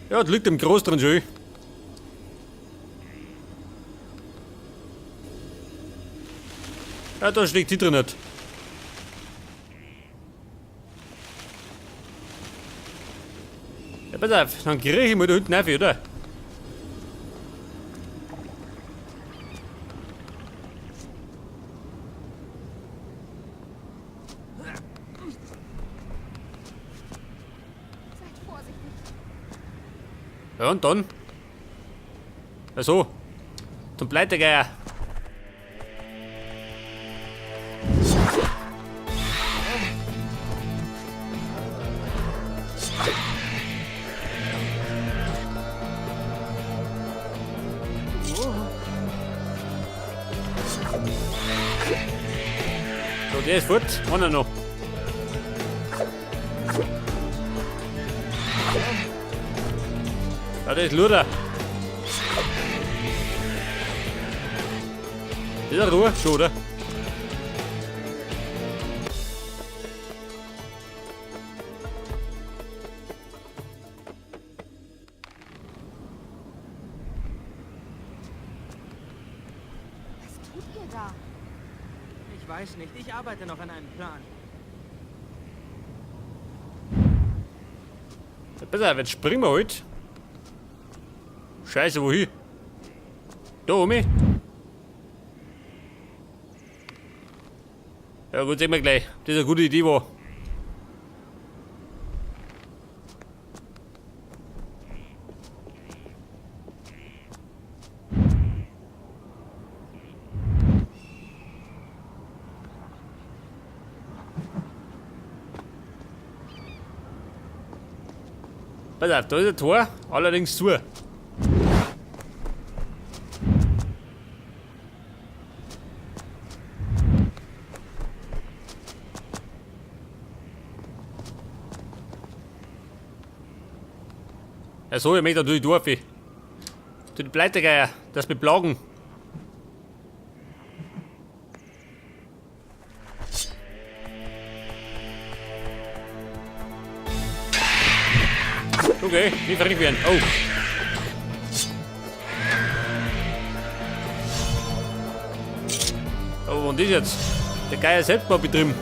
Ja, das liegt im Groß drin schon. Ja, da steckt die drin nicht. Ja, pass auf, dann krieg ich mal da hinten rein, oder? Seid vorsichtig. Ja, und dann? Ja, so. Zum Pleitegeier. So, der ist fort. Einer noch. Ja, der ist Luder. Ist er Ruhe? Schon, oder? Was tut ihr da? Ich weiß nicht, ich arbeite noch an einem Plan. Ja, pass auf, jetzt springen wir halt. Scheiße, wohin? Da oben? Ja gut, sehen wir gleich. Das ist eine gute Idee war. Pass auf, da ist ein Tor, allerdings zu. Ja, so, ich möchte natürlich durch. Zu den Pleitegeier, das mit Plagen. Okay, nicht verrückt werden. Oh. Oh, und das jetzt? Der Geier selbst mal betrieben.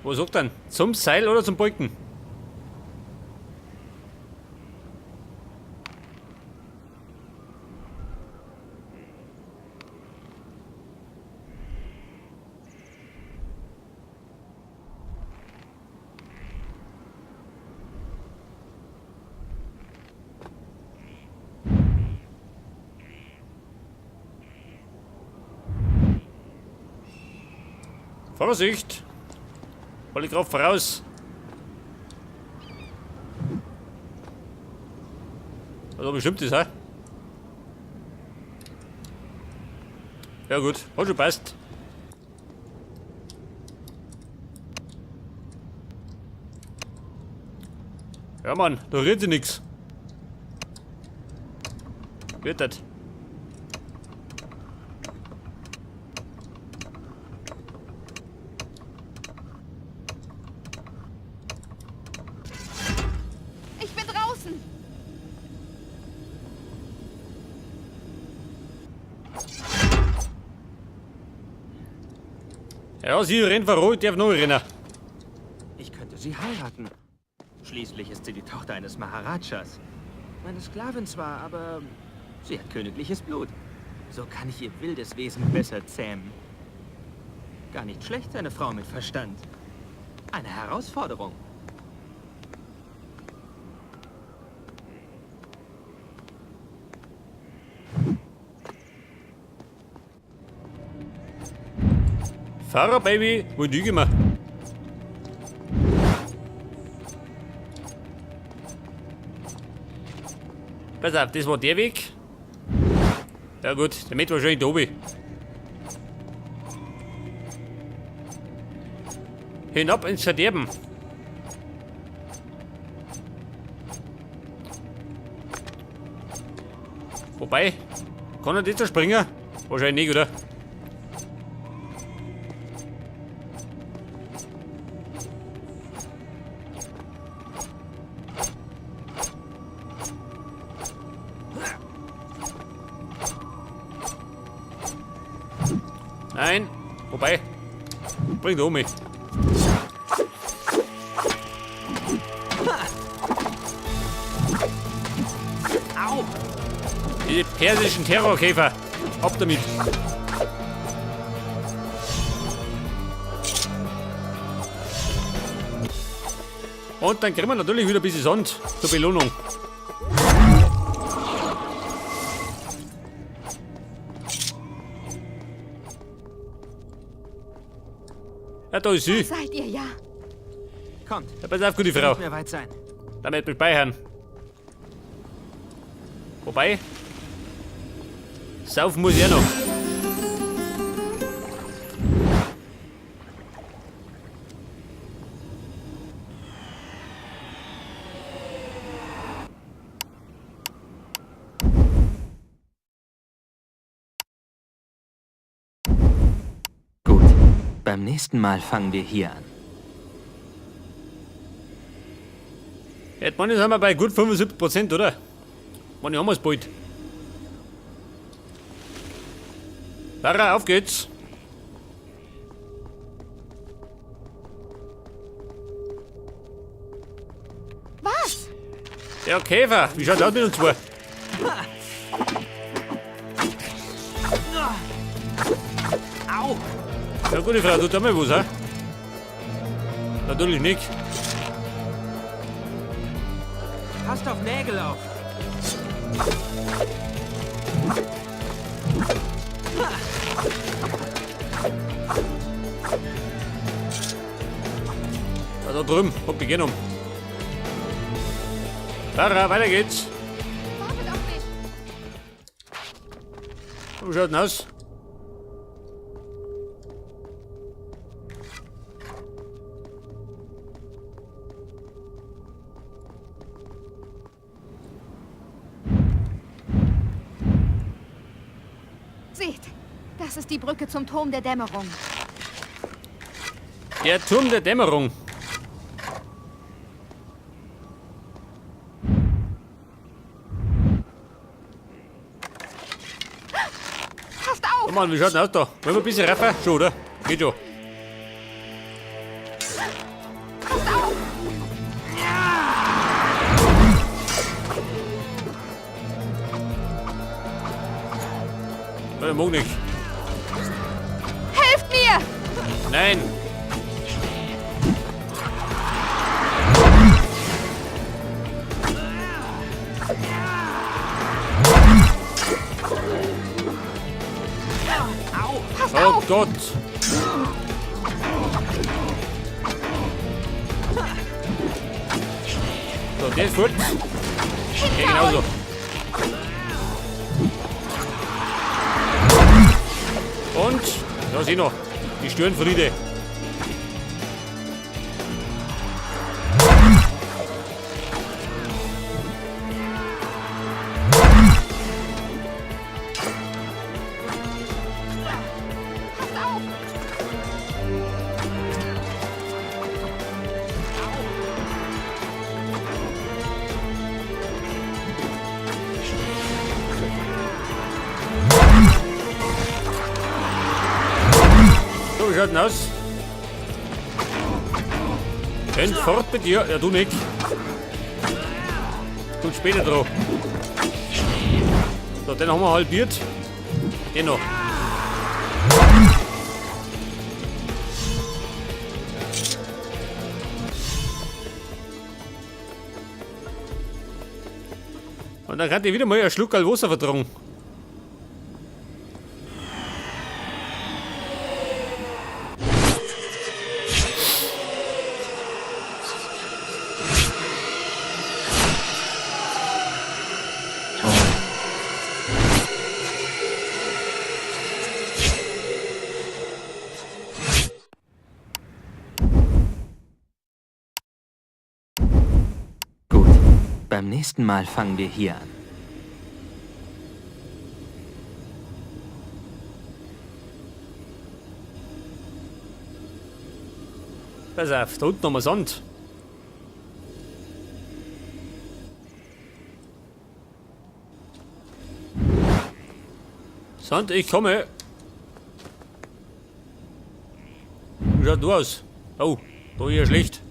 Wo sagt denn? Zum Seil oder zum Balken? Vorsicht! Weil ich grad voraus. Also bestimmt ist, hä? Ja gut, hat schon passt. Ja Mann, da redet sie nix. Wird das. Ich bin draußen. Ja, sie rennt voran, ich darf noch rennen. Ich könnte sie heiraten. Schließlich ist sie die Tochter eines Maharadschas. Meine Sklavin zwar, aber sie hat königliches Blut. So kann ich ihr wildes Wesen besser zähmen. Gar nicht schlecht, eine Frau mit Verstand. Eine Herausforderung. Fahrer, Baby, wo liege wir? Pass auf, das war der Weg. Ja gut, der mit wahrscheinlich da oben. Hinab ins Verderben. Wobei, kann er das springen? Wahrscheinlich nicht, oder? Nein, wobei, bringt um mich. Au! Die persischen Terrorkäfer. Ab damit. Und dann kriegen wir natürlich wieder ein bisschen Sand zur Belohnung. Ja, da ist sie. Seid ihr ja. Kommt, Ja, pass auf, gute Frau. nicht mehr weit sein. Damit mit speichern. Wobei, saufen muss ich auch noch. Gut. Beim nächsten Mal fangen wir hier an. Jetzt meine, sind wir bei gut 75%, oder? Meine, haben wir's bald. Lara, auf geht's. Was? Ja, Käfer, wie schaut's aus mit uns zwei? Au! Ja, gute Frau, tut da mal was, hä? Natürlich nicht. Passt auf Nägel auf! Ja, da drüben, hab ich genommen. Lara, weiter geht's. Wartet auf mich. Wie schaut denn aus? Seht, das ist die Brücke zum Turm der Dämmerung. Der Turm der Dämmerung. Passt auf! Oh Mann, wie schaut denn aus da? Wollen wir ein bisschen raffen? Schon, oder? Geht schon. Passt auf! Ja, mag nicht. Helft mir! Nein! Passt Oh auf! Gott! So, der ist fort. Der genauso. Und, da ist eh noch. Die Störenfriede. Passt auf! So, wie schaut denn aus? Rennt fort mit dir. Ja, du nicht. Kommt später dran. So, den haben wir halbiert. Den noch. Und dann kann ich wieder mal einen Schluck Wasser vertragen. Gut. Beim nächsten Mal fangen wir hier an. Pass auf, da unten haben wir Sand. Sand, ich komme. Wie schaut du aus? Oh, da eher schlecht.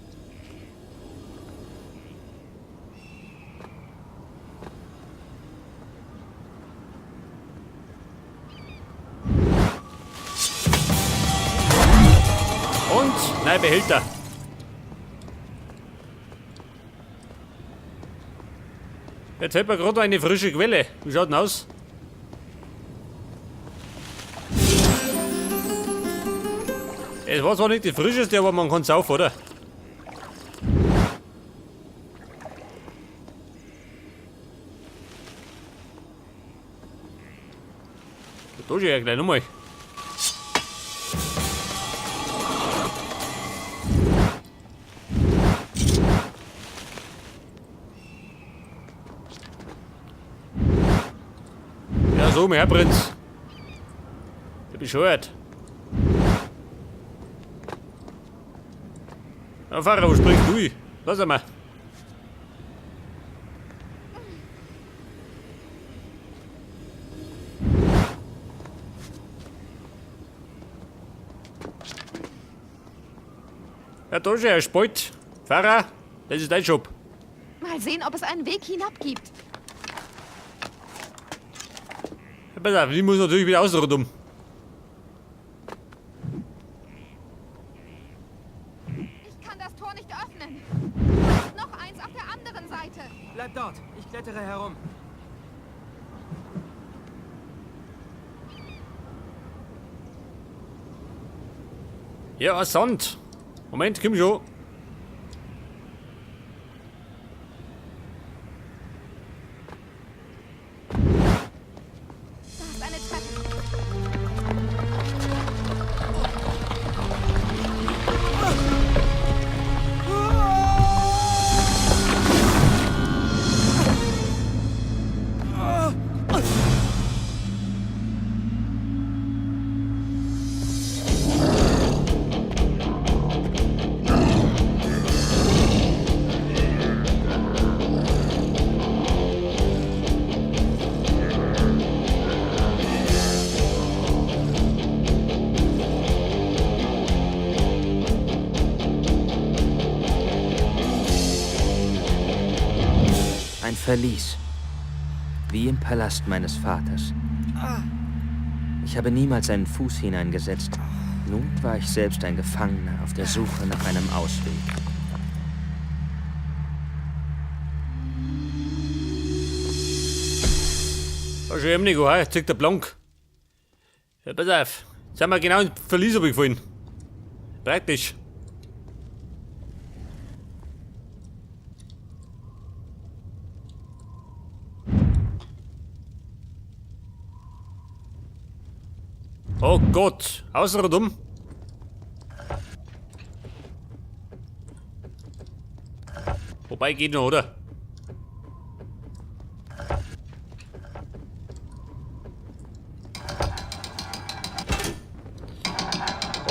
Und, nein, Behälter. Jetzt hätten wir gerade eine frische Quelle. Wie schaut denn aus? Es war zwar nicht die frischeste, aber man kann es auf, oder? Da ist ja gleich nochmal. Ja, so, mein Herr Prinz. Der bescheuert. Na, Pharao, spring du. Lass einmal. Ja, da ist ja ein Spalt. Pfarrer, das ist dein Job. Mal sehen, ob es einen Weg hinab gibt. Ja, pass auf, ich muss natürlich wieder außen rundum. Ich kann das Tor nicht öffnen. Da ist noch eins auf der anderen Seite. Bleib dort, ich klettere herum. Ja, Sand. Moment, komm schon. Da ist eine Treppe. Ein Verlies. Wie im Palast meines Vaters. Ich habe niemals einen Fuß hineingesetzt. Nun war ich selbst ein Gefangener auf der Suche nach einem Ausweg. Da schon eben nicht, oh, zeigt der Blank. Ja, pass auf. Jetzt sind wir genau ins Verlies gefallen. Praktisch. Oh Gott, außen rundum. Wobei geht noch, oder?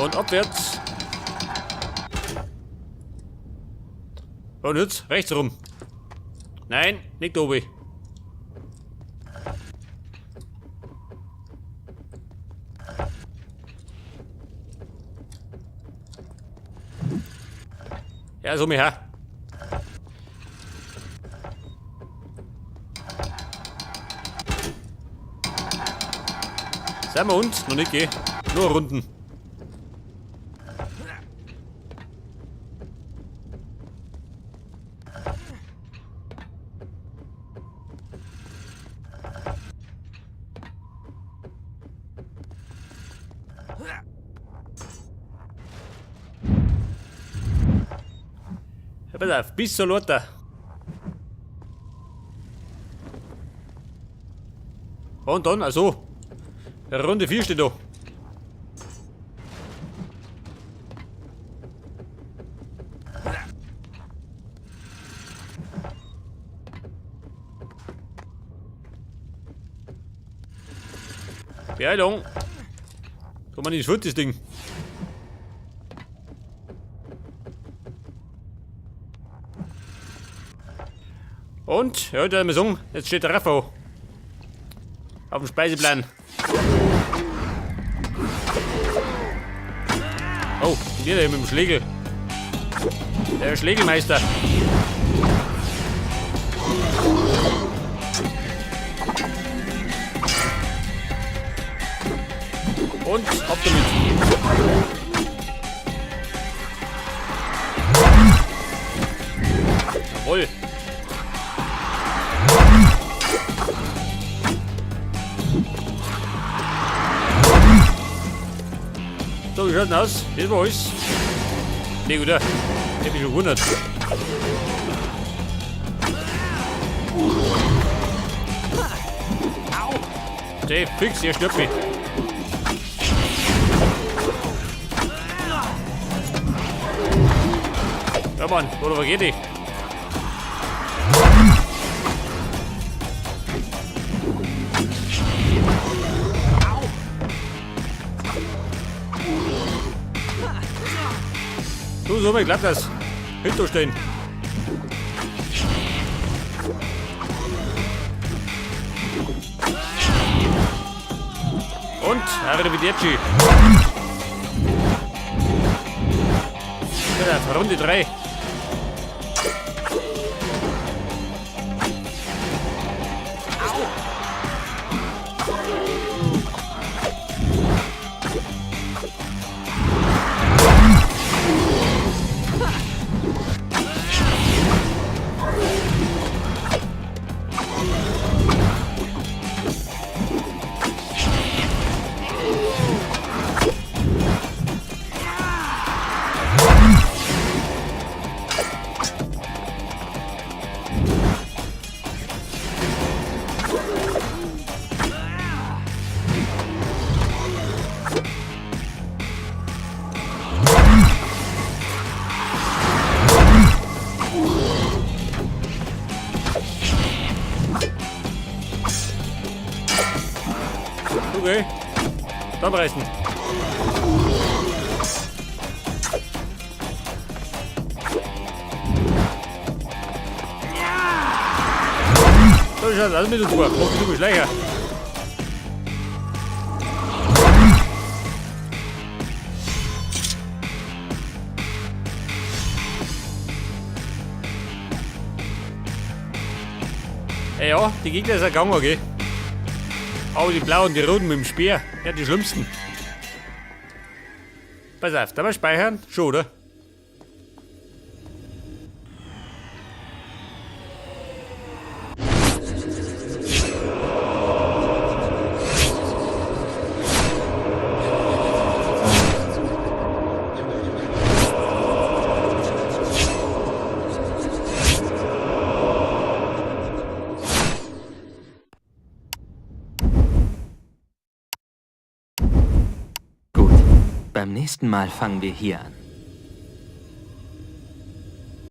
Und abwärts. Und jetzt rechts rum. Nein, nicht oben. Ja, so mir her. Sind wir uns? Noch nicht, geh. Nur Runden. Ja, pass auf, bis zur Lothar. Und dann, also, Runde 4 steht da. Beeilung! Komm mal nicht fort, das Ding. Und, ja, da wir sagen, jetzt steht der Raffo auf dem Speiseplan. Oh, der hier mit dem Schlegel. Der Schlegelmeister. Und ab damit. Jawohl. So, wie schaut denn aus? Das war alles. Nee, gut, ich hab mich schon gewundert. Steh, fix, ihr stört mich. Ja, Mann, oder wo geht die? Du, so klappt das. Hinterstehen. Und Arrivederci. Ja, Runde 3. Okay. Zusammenreißen. So, schaut aus mit uns vor. Mach du Schleicher. Ja, die Gegner sind gegangen, okay. Aber die blauen, die roten mit dem Speer, ja, die schlimmsten. Pass auf, da mal speichern. Schon, oder? Gut. Beim nächsten Mal fangen wir hier an.